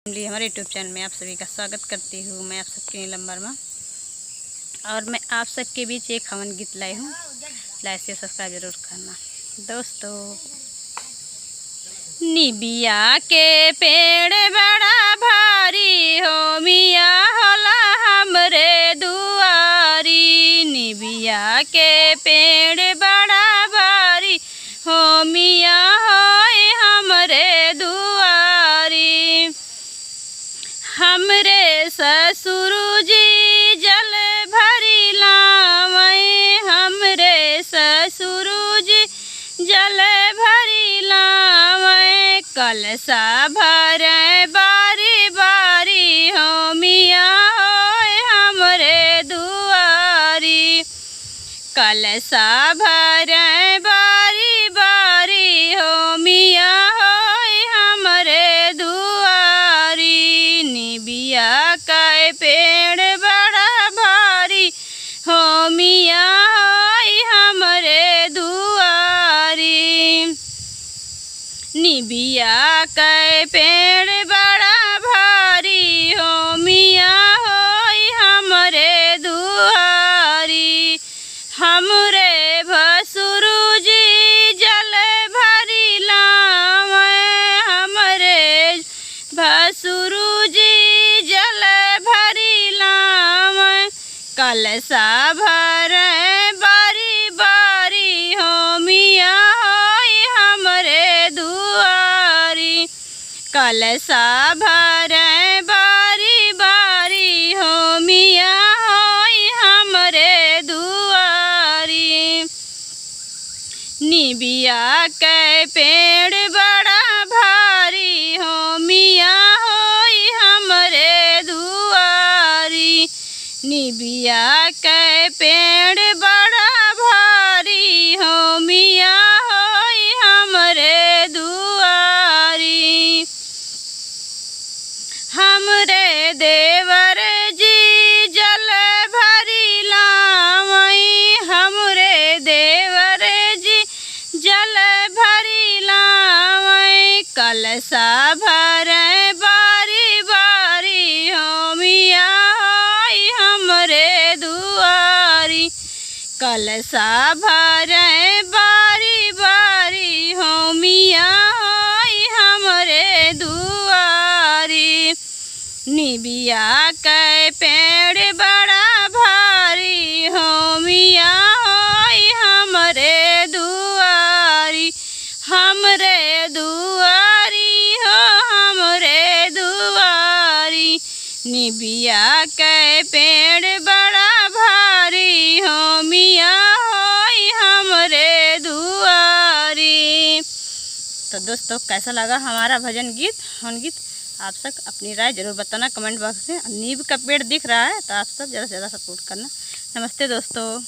Family, हमारे YouTube channel में आप सभी का स्वागत करती हूँ। मैं आप सबकी नीलम वर्मा और मैं आप सबके बीच एक हवन गीत लाई हूँ। लाइक से सब्सक्राइब जरूर करना। दोस्तों, निबिया के पेड़ बड़ा भारी हो मिया होला हमरे दुआरी। निबिया के पेड़ बड़ा भारी हो मिया होए हमरे दुआरी। हमरे ससुर जी जल भरी लावै, हमरे ससुर जी जल भरी लावै। कलसा भरे बारी बारी हो मिया होए हमरे दुआरी। कलसा भरे बारी बारी हो मिया होए हमरे दुआरी। निबिया के पेड़ बड़ा भारी हो मिया होए हमरे दुआरी। निबिया के पेड़ बड़ा भारी हो मिया होए हमरे दुआरी। हमरे भसुर जी जल भरी लावै, हमरे भसुर जी जल भरी लावै। कलसा भरे बारी बारी हो मिया होए हमरे दुआरी। कलसा भरे बारी बारी हो मिया होए हमरे दुआरी। निबिया के पेड़ बड़ा भारी हो मिया होए हमरे दुआरी। निबिया के पेड़ बड़ा भारी हो मिया होए हमरे दुआरी। हमरे देवर जी जल भरी लावै, हमरे देवर जी जल भरी लावै। कलसा भरे बारी बारी हो मिया होए हमरे दुआरी। कलसा भरे बारी बारी हो मिया होए हमरे दुआरी। निबिया के पेड़ बड़ा भारी हो मिया होए हमरे दुआरी। हमरे दुआरी हो हमरे दुआरी। निबिया के पेड़ बड़ा भारी हो मिया होए हमरे दुआरी। तो दोस्तों, कैसा लगा हमारा भजन गीत, हवन गीत? आप सब अपनी राय जरूर बताना कमेंट बॉक्स में। नीम का पेड़ दिख रहा है तो आप सब ज़्यादा से ज़्यादा सपोर्ट करना। नमस्ते दोस्तों।